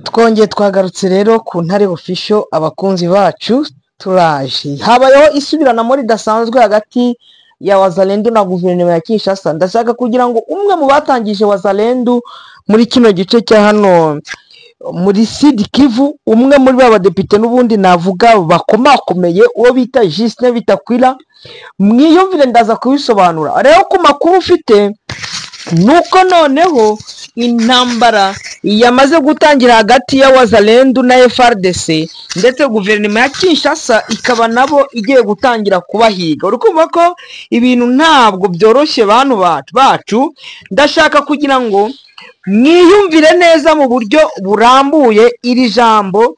Twongeye twagarutse rero ku Ntare Official, abakunzi bacu turaje. Habayeho isubiranamo ridasanzwe hagati ya Wazalendo na guverinoma ya Kinshasa. Ndashaka kugira ngo umwe mu batangije Wazalendo muri kino gice cya hano muri Sud Kivu, umwe muri ba badepite n'ubundi navuga bakomakomeye, uwo bita Justin Bitakwira, mwiyumvire, ndaza kubisobanura. Rero ku makuru ufite nuko noneho intambara yamaze gutangira hagati ya Wazalendo na FARDC, ndetse guverinoma ya Kinshasa ikaba nabo igiye gutangira kubahiga. Uri kumva ko ibintu ntabwo byoroshye bantu bacu. Ndashaka kugira ngo mwiyumvire neza mu buryo burambuye iri jambo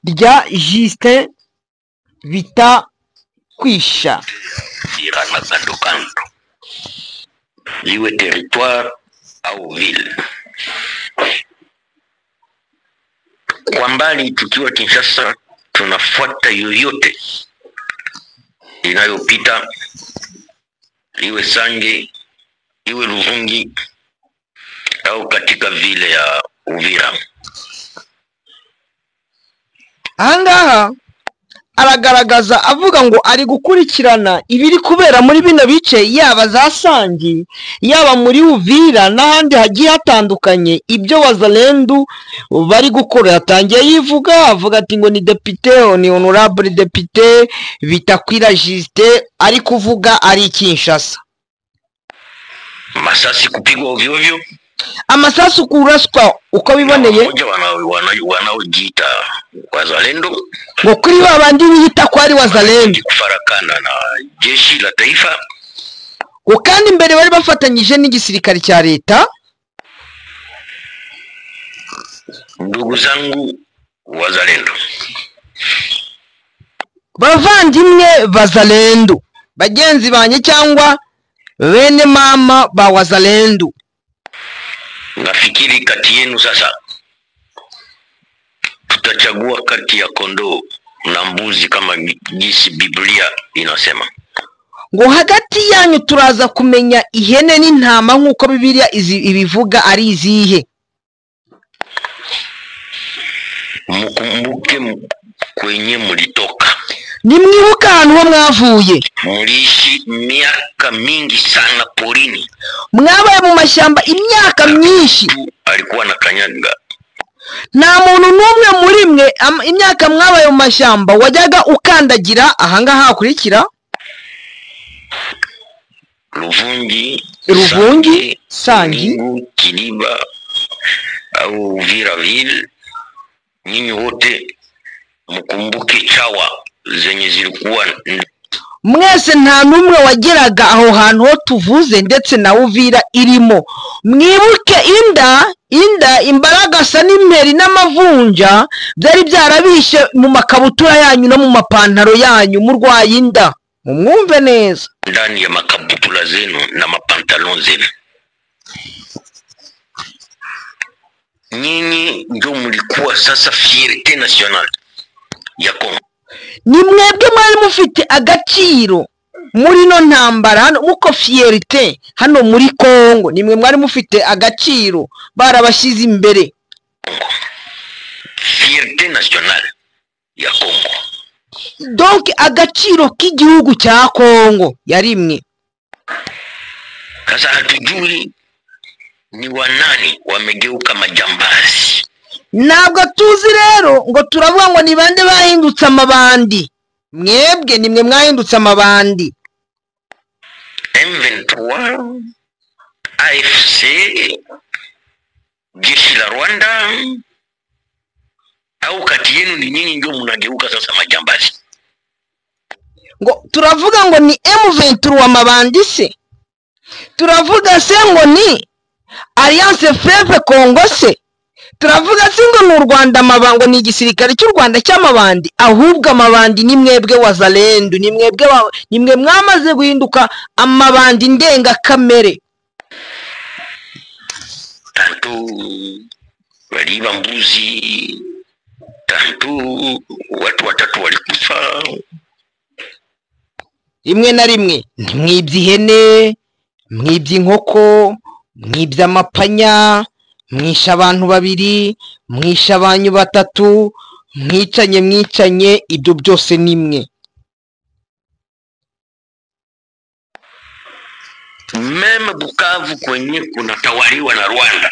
rya Justin Bitakwisha. Uvira na kando kando, iwe territoire au ville. Kwa mbali tukiwa Kinshasa tunafuata yoyote inayopita, iwe Sange, iwe Luvungi au katika vile ya Uvira. Ahangaha aragaragaza avuga ngo ari gukurikirana ibiri kubera muri bino bice, yaba za Sangi, yaba muri Uvira n'ahandi hagiye hatandukanye, ibyo Wazalendo bari gukora. Yatangiye yivuga avuga ati ngo ni depite, ni honorable depite Bitakwira Justin, ari kuvuga ari Kinshasa. Masasi kupigwa ovyo ovyo, Amasasu kuraswa uko biboneye, wamoja wanaojiita wazalendo ngo kuri ba bandi biyita ko ari Wazalendo, kufarakana na jeshi la taifa, ngo kandi mbere bari bafatanyije n'igisirikare cya leta. Ndugu zangu wazalendo, bavandimwe Bazalendo, bagenzi banjye cyangwa bene mama ba Wazalendo, nafikiri kati yenu sasa tutachagua kati ya kondoo na mbuzi kama jinsi Biblia inasema. Ngo hagati yanyu turaza kumenya ihene n'intama nk'uko Bibiliya ibivuga ari izihe. Mukumbuke kwenye mulitoka, Nimwibuke ahantu ho mwavuye, muliishi miaka mingi sana porini. Mwabaye mu mashyamba imyaka myinshi. Tu alikuwa na kanyaga Nta muntu n'umwe muri mwe imyaka mwabaye mu mashyamba wajyaga ukandagira ahangaha hakurikira: Luvungi, Luvungi, Sangi, Mingu, Kiliba au Uvira ville. Nyinyi wote mkumbuke chawa zenye zilikuwa Mwese nta n'umwe wageraga aho hantu ho tuvuze, ndetse na Uvira irimo. Mwibuke inda inda imbaragasa n'imperi n'amavunja byari byarabishe mu makabutura yanyu no mu mapantaro yanyu murwaye inda. Mumwumve neza. ndani ya makabutula zenu na mapantalon zenu. Nyinyi ndio mlikuwa sasa fierté nationale ya Congo. Ni mwebwe mwari mufite agaciro muri ino ntambara hano, muko fierté hano muri Congo, ni mwe mwari mufite agaciro, barabashyize imbere. Fierté nationale ya Congo. Donc agaciro k'igihugu cya Congo yari mwe. Sasa hatujui ni wanani wamegeuka majambazi. Ntabwo tuzi rero ngo turavuga ngo ni bande bahindutse amabandi. Mwebwe ni mwe mwahindutse amabandi. M23, AFC, jeshi la Rwanda, au kati yenu ni nyinyi ndio mnageuka sasa majambazi? Ngo turavuga ngo ni M23 amabandi se? Turavuga se ngo ni Alliance Fleuve Congo se? Turavuga se ngo ni u Rwanda amabango, ni igisirikare cy'u Rwanda cy'amabandi? Ahubwo amabandi ni mwebwe Wazalendo, ni mwebwe ni mwe mwamaze guhinduka amabandi ndengakamere. Tantôt waliiba mbuzi, tantôt watu watatu walikufa. Rimwe na rimwe mwibye ihene, mwibye inkoko, mwibye amapanya. Mwishe abantu babiri, mwishe abanyu batatu, mwicanye mwicanye, ibyo byose ni mwe. Même Bukavu kwenye kunatawaliwa na Rwanda,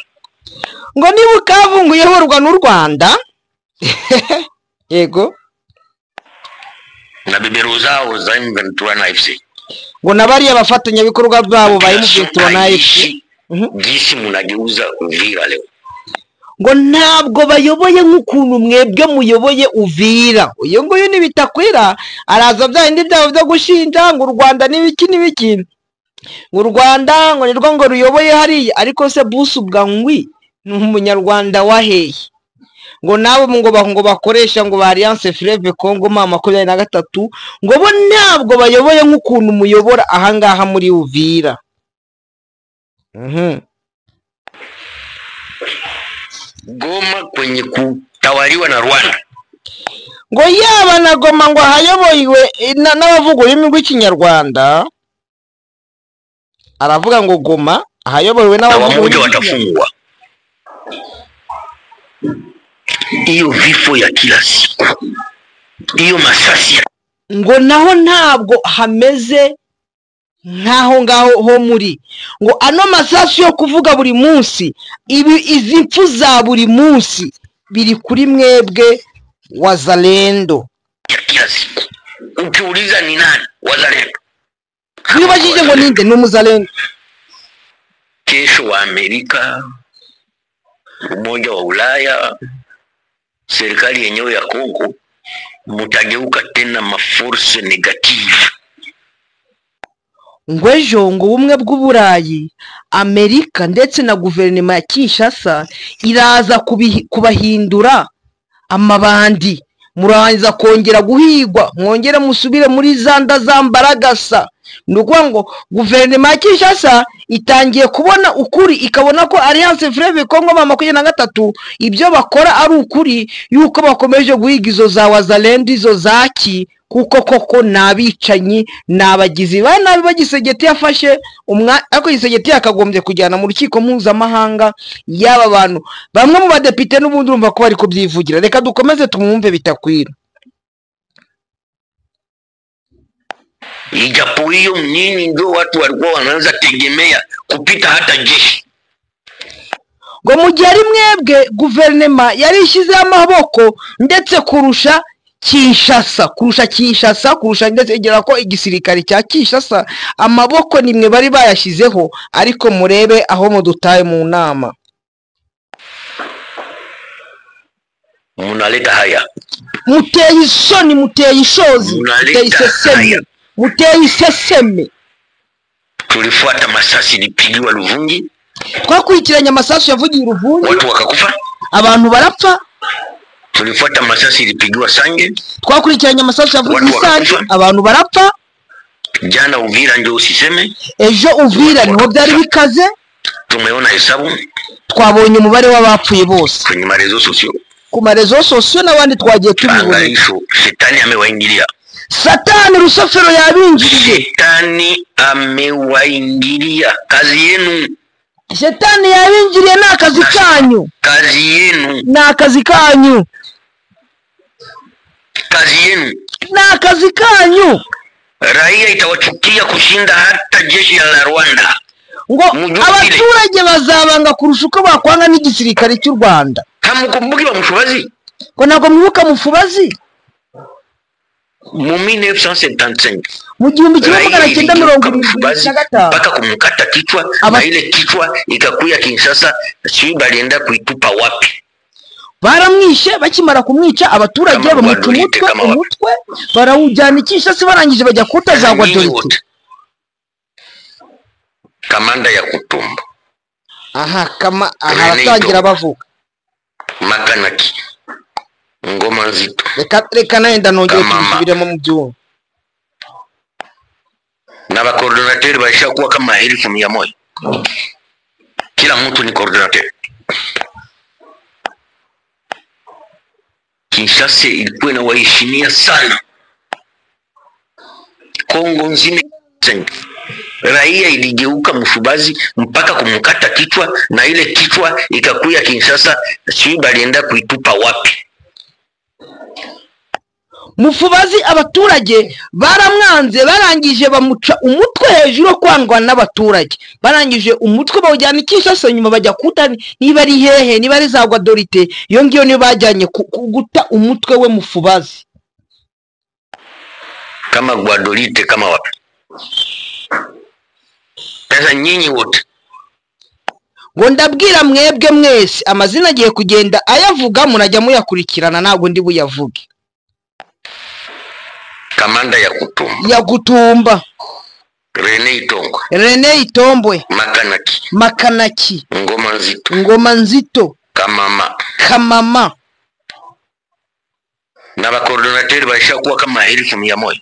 Ngo ni Bukavu ngo iyoborwa n'u Rwanda, yego, na beberu zao za M23 na AFC, ngo na bariya bafatanyabikorwa babo ba M23 na AFC, gisi munageuza Uvira leo, ngo ntabwo bayoboye nk'ukuntu mwebwe muyoboye Uvira. Uyu nguyu ni Bitakwira, araza bya bindi byabo byo gushinja ngo u Rwanda n'ibiki n'ibiki, ngo u Rwanda ngo nirwo ngo ruyoboye hariya. Ariko se busu bwa ngwi ni umunyarwanda waheye? Ngo nabo ngo bakoresha ngo ba Alliance Fleuve Congo ma 23, ngo bo ntabwo bayoboye nk'ukuntu muyobora ahangaha muri Uvira. Goma kwenye kutawaliwa na Rwanda, ngo yaba na Goma ngo hayobowe n'abavuga ururimi rw'Ikinyarwanda. Aravuga ngo Goma ahayobowe n'abavuga ururimi watafungwa. Iyo vifo ya kila siku, iyo masasi, ngo naho ntabwo hameze nkaho ngaho ho muri, ngo ano masasu yo kuvuga buri munsi, ibi izi mpfu za buri munsi biri kuri mwebwe Wazalendo. Ya kila siku ukiuliza ni nani Wazalendo, wibajije ngo ninde ni umuzalendo. Kesho wa Amerika, Umoja wa Ulaya, serikali yenyewe ya Kongo, mutageuka tena maforce negative. Ngo ejo ngo ubumwe bw'Uburayi, Amerika ndetse na guverinoma ya Kinshasa iraza kubahindura amabandi, murangiza kongera guhigwa, mwongere musubire muri zanda zambaragasa. Ni ukuvuga ngo guverinoma ya Kinshasa itangiye kubona ukuri, ikabona ko Alliance Fleuve Congo ma 23 ibyo bakora ari ukuri, yuko bakomeje guhiga izo za Wazalendo, izo zaki, kuko koko nabicanyi nabagizi ba nabi. Bagisegeti yafashe ariko Gisegeti yakagombye kujyana mu rukiko mpuzamahanga y'aba bantu. Bamwe mu badepite n'ubundi urumva ko bari kubyivugira. Reka dukomeze tumwumve Bitakwira. Ijapo hiyo nini ndio watu walikuwa wanaanza tegemea kupita hata jeshi. Ngo mu gihe ari mwebwe guverinoma yari ishyizeho amaboko ndetse kurusha Kinshasa, kurusha Kinshasa, kurusha ndetse igera ko igisirikare cya Kinshasa amaboko nimwe bari bayashyizeho, ariko murebe aho mudutaye mu nama. Munaleta haya, muteye isoni, muteye ishozi, muteye iseseme, muteye iseseme. Tulifuata masasi ilipigiwa Luvungi, twakurikiranye amasasu yavugiye Luvungi, watu wakakufa, abantu barapfa. Tulifuata masasi ilipigiwa Sange, twakurikiranye amasasu yavugiye Sange, abantu barapfa. Jana Uvira ndio usiseme, ejo Uvira niho byari bikaze. Tumeona hesabu, twabonye umubare w'abapfuye bose kwenye marezo sosio, ku marezo sosio n'abandi twagiye tubibona. Shetani amewaingilia, Satani rusofero yabinjiriye, Shetani amewaingilia. Kazi yenu, Shetani yabinjiriye, ni akazi kanyu, kazi yenu, ni akazi kanyu, kazi yenu, ni akazi kanyu. Raia itawachukia kushinda hata jeshi la Rwanda. Ngo abaturage bazabanga kurusha uko bakwanga n'igisirikare cy'u Rwanda. Hamukumbuki wa Mufubazi? Ngo ntabwo mwibuka Mufubazi? Mu 1975 mu 1975 mpaka kumkata kichwa, na ile kichwa ikakuya Kinshasa, sijui balienda kuitupa wapi. Baramwishe, bakimara kumwica abaturage bamuca umutwe barawujyana i Kinshasa, barangije bajya kuta za Guadalete. Kamanda ya Kutumba aha kama aha aratangira bavuga Makanaki Ngoma Nzito. Reka naenda nongeye kubisubiramo mu byumba. Na ba coordinateur baisha kuwa kama 100,000. Kila mtu ni coordinateur. Kinshasa ilikuwa inawaheshimia sana. Kongo nzima. Raia iligeuka Mfubazi mpaka kumkata kichwa, na ile kichwa ikakuya Kinshasa, sijui balienda kuitupa wapi. Mufubazi abaturage baramwanze, barangije bamuca umutwe hejuru yo kwangwa n'abaturage, barangije umutwe bawujyana i Kinshasa, nyuma bajya kuta niba ari hehe, niba ari za Gbadolite, iyo ngiyo niyo bajyanye guta umutwe we Mufubazi. Kama Gbadolite kama wapi. Sasa nyinyi wote ngo ndabwira mwebwe mwese, amazina agiye kugenda ayavuga murajya muyakurikirana, ntabwo ndi buyavuge. Kamanda ya Kutumba, ya Kutumba, Rene Itongwe, Rene Itombwe, Makanaki, Makanaki, Ngoma Nzito, Ngoma Nzito, Kamama, Kamama na bakoordinateri baishakuwa kama 100,000.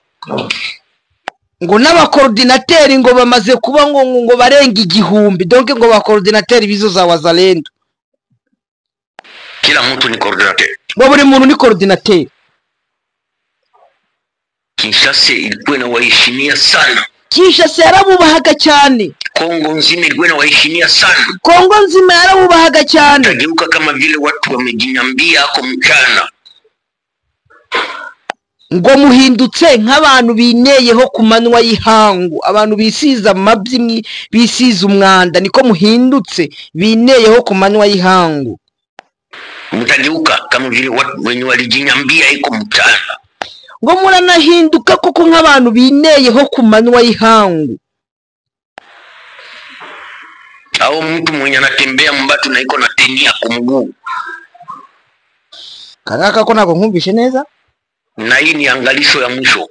Ngo n'abakoordinateri ngo bamaze kuba ngo barenga 1000, donc ngo bakoordinateri bizo za Wazalendo. Kila mtu ni coordinateur. Ngo buri muntu ni coordinateur. Kinshasa ilikuwa inawaheshimia sana. Kinshasa yarabubahaga cyane. Kongo nzima ilikuwa inawaheshimia sana. Kongo nzima yarabubahaga cyane. Tageuka kama vile watu wamejinyambia ako mchana. Ngo muhindutse nk'abantu bineyeho ku manywa y'ihangu, abantu bisiza amabyi, bisiza umwanda, niko muhindutse bineyeho ku manywa y'ihangu. Mtageuka kama vile watu wenye walijinyambia iko mchana. Ngo muranahinduka koko nk'abantu bineyeho ku manywa y'ihangu. Au mtu mwenye anatembea mbatu na iko na tenia ku mguu. Karaka ko ntabwo nkumvishe neza. Na hii ni angalisho ya mwisho.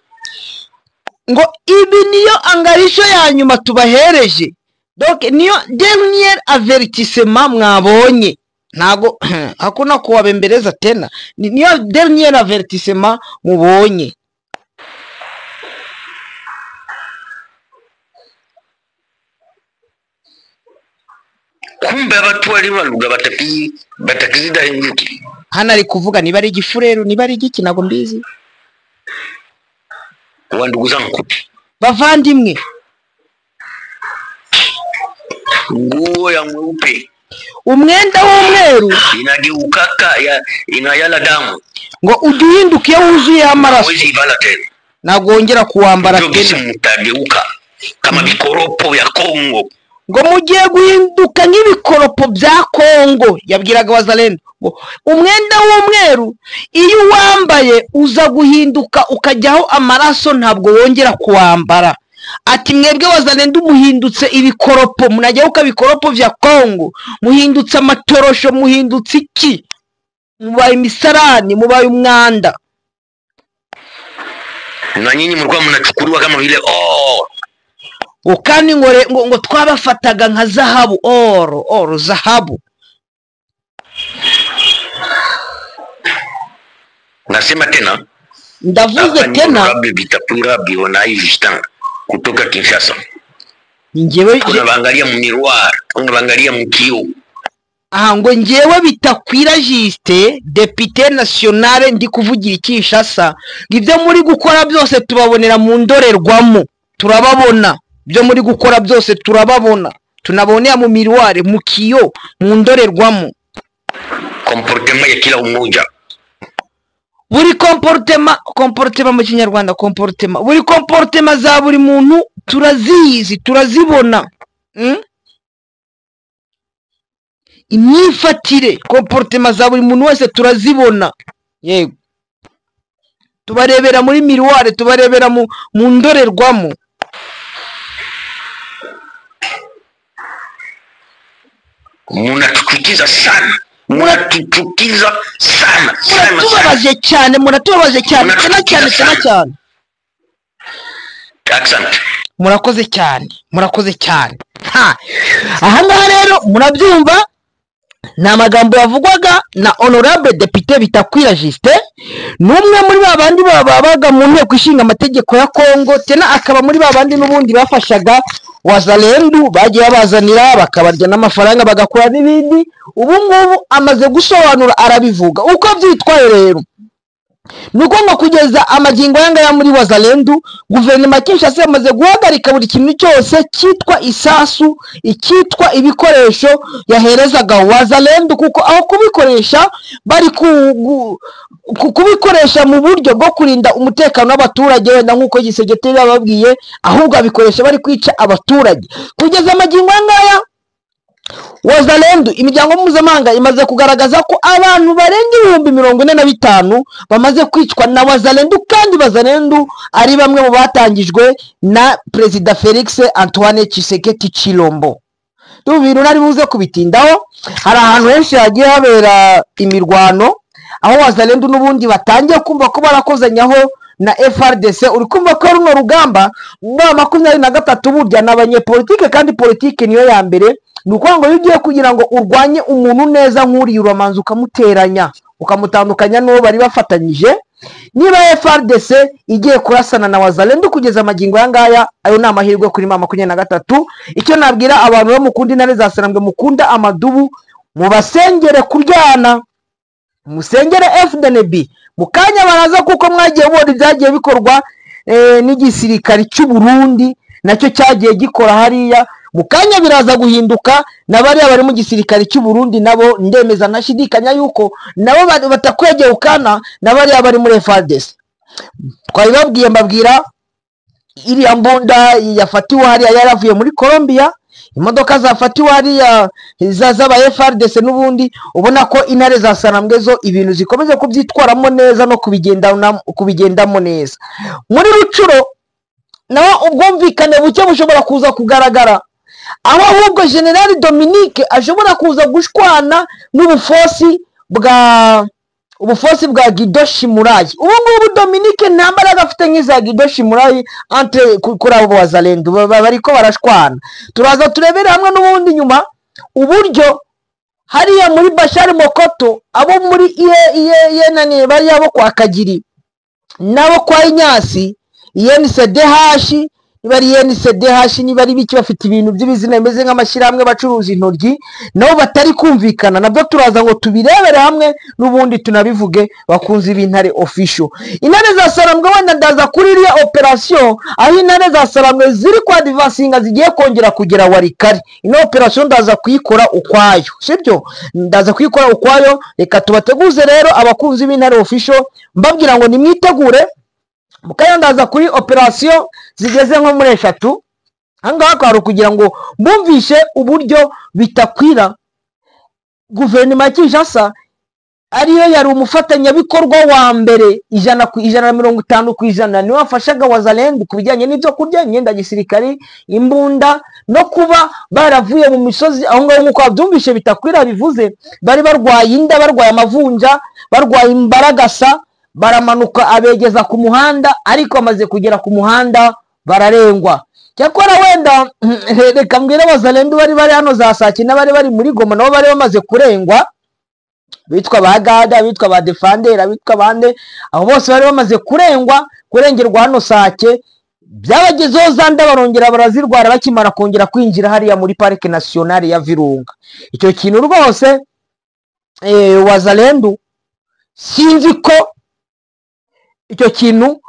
Ngo ibi niyo angalisho ya nyuma tubahereje. Donc niyo dernier avertissement mwabonye. Ntago hakuna kuwabembeleza tena. Niyo dernier avertissement mubonye. Kumbe abatu wali baluga batakizida hinduki. Hano ari kuvuga niba ari igifureru niba ari igiki ntabwo mbizi. Wandugu zangu, bavandimwe, nguo ya mweupe, umwenda w'umweru inageukaka ya inayala damu, ngo uduhinduke wuzuye amaraso, ntabwo wongera kuwambara tena. Mutageuka kama bikoropo ya Kongo. Ngo mugiye guhinduka nk'ibikoropo bya Kongo, yabwiraga Wazalendo. Ngo umwenda w'umweru iyo wambaye uza guhinduka ukajyaho amaraso, ntabwo wongera kuwambara. Ati mwebwe Wazalendo muhindutse ibikoropo, munajyaho ibikoropo vya Kongo, muhindutse amatorosho, muhindutse iki, mubaye imisarani, mubaye umwanda. Na nyinyi mlikuwa mnachukuliwa kama vile oh kandi ngo twabafataga nka zahabu, oro zahabu. Nasema tena, ndavuze tena, Rabbi Bitakwira Bionai Justin kutoka Kinshasa. Ngewe tunaangalia mu miroir, tunaangalia mu kio. Aha ngo ngewe Bitakwira Justin, député national, ndi kuvugira Kinshasa, ibyo muri gukora byose tubabonera mu ndorerwamo, turababona. Ibyo muri gukora byose turababona, tunabonera mu miroir, mu kiyo, mu ndorerwamo. Comportement ya kila umoja, buri comportement mu Kinyarwanda, comportement, buri comportement za buri muntu turazizi, turazibona. Imyifatire, comportement za buri muntu wese turazibona. Yego, tubarebera muri miroir, tubarebera mu ndorerwamo. Munatuchukiza sana, munatuchukiza sana sana, muratubabaje cyane, muratubabaje cyane cyane cyane cyane cyane. Asante, murakoze cyane, murakoze cyane. Ha, aha ngaha rero murabyumva ni amagambo yavugwaga na honorable député Bitakwira Justin, n'umwe muri babandi babaga mu nteko ishinga amategeko ya Kongo, tena akaba muri babandi n'ubundi bafashaga Wazalendo, bagiye babazanira bakabarya n'amafaranga bagakora n'ibindi. Ubu ngubu amaze gusobanura, arabivuga uko byitwaye. Rero Ni uko ngo kugeza amagingo aya ngaya muri Wazalendu, guverinoma ya Kinshasa yamaze guhagarika buri kintu cyose cyitwa isasu, icyitwa ibikoresho yaherezaga Wazalendu, kuko aho kubikoresha bari kubikoresha mu buryo bwo kurinda umutekano w'abaturage, wenda nk'uko Gisegeteri yababwiye, ahubwo abikoresha bari kwica abaturage. Kugeza amagingo aya ngaya Wazalendu, imiryango mpuzamahanga imaze kugaragaza ko abantu barenga 45,000 bamaze kwicwa na Wazalendu, kandi Wazalendu ari bamwe mu batangijwe na Perezida Felix Antoine Tshisekedi Tshilombo. Bintu nari buze kubitindaho, hari ahantu henshi hagiye habera imirwano, aho Wazalendu n'ubundi batangiye kumva ko barakozanyaho na FRDC. Uri kumva ko runo rugamba rwa 23 burya ni abanyepolitike, kandi politike niyo ya mbere. Ni ukuvuga ngo iyo ugiye kugira ngo urwanye umuntu neza nk'uriya, uramanza ukamuteranya, ukamutandukanya n'uwo bari bafatanyije. Niba FRDC igiye kurasana na Wazalendu kugeza amagingo aya ngaya, ayo ni amahirwe kuri ma 23. Icyo nabwira abantu bo mukunda intare za Sarambwe, mukunda amadubu, mubasengere kuryana, musengere FDNB mu kanya baraza, kuko mwagiye mubona ibyagiye bikorwa n'igisirikare cy'u Burundi, nacyo cyagiye gikora hariya. Mu kanya biraza guhinduka, na bariya bari mu gisirikare cy'u Burundi nabo ndemeza ntashidikanya yuko nabo batakwegukana na bariya bari muri FARDC. Twabibabwiye, mbabwira iriya mbunda yafatiwe hariya yaravuye muri Colombia, imodoka zafatiwe hariya z'aba FARDC n'ubundi ubona ko intare za Sarambwe zo ibintu zikomeza kubyitwaramo neza no kubigendamo neza. Muri Rucuro naho ubwumvikane buke bushobora kuza kugaragara, aho ahubwo General Dominique ashobora kuza gushwana n'ubufosi bwa Guido Shimurayi. Ubu ngubu Dominique nta mbaraga afite nk'iza Guido Shimurayi entre kuri abo Wazalendu bariko barashwana. Turaza turebere hamwe n'ubundi nyuma uburyo hariya muri Bashar Mokoto, abo muri iye nani bariya bo kwa Kagiri nabo kwa Inyasi, INCDH, niba ari INCDH, niba ari biki, bafite ibintu by'ibizina bimeze nk'amashyirahamwe bacuruza intoryi, nabo batari kumvikana. Nabyo turaza ngo tubirebere hamwe n'ubundi tunabivuge, bakunze ibintare official. Intare za Sarambwe wenda ndaza kuri iriya operation, aho intare za Sarambwe ziri kwa advancinga zigiye kongera kugera Walikale. Ino operation ndaza kuyikora ukwayo, sibyo? Ndaza kuyikora ukwayo. Reka tubateguze rero abakunzi b'intare official, mbabwira ngo nimwitegure. Mukayandaza kuri operation zigeze nko muri 3 ahangaha kwari kugira ngo bumvishe uburyo bitakwira guverinoma ya Kinshasa ariyo yari umufatanyabikorwa wa mbere 100% 150%, niwe wafashaga Wazalendu ku bijyanye n'ibyo kurya, imyenda ya gisirikari, imbunda, no kuba baravuye mu misozi aho ngaho. Nk'uko babyumvishe bitakwira bivuze, bari barwaye inda, barwaye amavunja, barwaye imbaragasa, baramanuka abegeza ku muhanda, ariko amaze kugera ku muhanda bararengwa. Cyakora wenda reka mbwire Wazalendu bari bari hano za Sake n'abari bari muri Goma, nabo bari bamaze kurengwa, bitwa ba Gada, bitwa ba Defendera, bitwa bande, abo bose bari bamaze kurengwa, kurengerwa hano Sake. Byabagezeho za nda barongera barazirwara bakimara kongera kwinjira hariya muri Parike Nationale ya Virunga. Icyo kintu rwose Wazalendu sinzi ko icyo kintu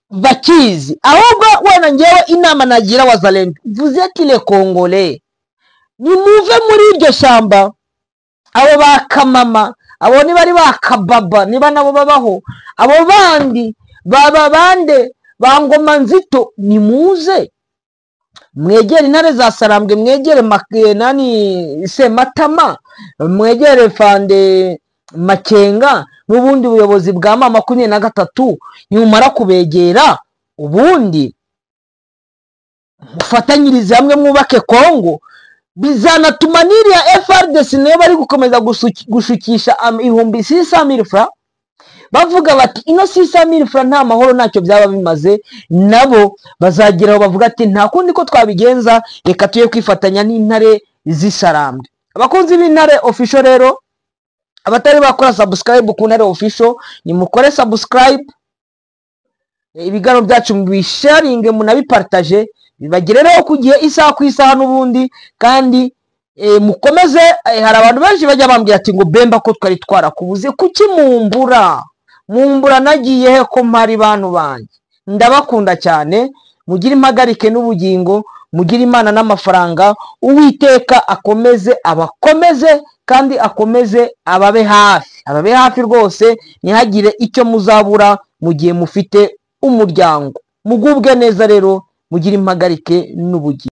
bakizi. Ahubwo wenda ngewe inama nagira Wazalendu, vous êtes les Congolais, nimuve muri iryo shyamba. Abo bakamama, abo niba ari bakababa, niba nabo babaho, abo bandi baba bande bangoma nzito, nimuze mwegere intare za Sarambwe, mwegere nani Sematama, mwegere Fande Makenga n'ubundi buyobozi bwa mama 23. Nyumara kubegera ubundi mufatanyirize hamwe mwubake Kongo. Bizanatuma n'iriya FRDC niyo bari gukomeza gushukisha 600,000 francs, bavuga bati ino 600,000 francs nta mahoro, ntacyo byaba bimaze. Nabo bazageraho bavuga ati nta kundi ko twabigenza, reka tuye kwifatanya n'intare z'Isarambwe. Abakunzi b'intare official rero, abatari bakora subscribe ku ntare official, nimukore subscribe, ibiganiro byacu mubisharinge, munabipartage, bibagerereho ku gihe, isaha ku isaha n'ubundi. Kandi mukomeze. Hari abantu benshi bajya bambwira ati ngo Bemba ko twari twarakubuze, kuki mumbura? Mumbura nagiye he ko mpari bantu banjye? Ndabakunda cyane, mugire impagarike n'ubugingo, mugire Imana n'amafaranga. Uwiteka akomeze abakomeze kandi akomeze ababe hafi, ababe hafi rwose, ntihagire icyo muzabura mu gihe mufite umuryango. Mugubwe neza rero, mugire impagarike n'ubugingo.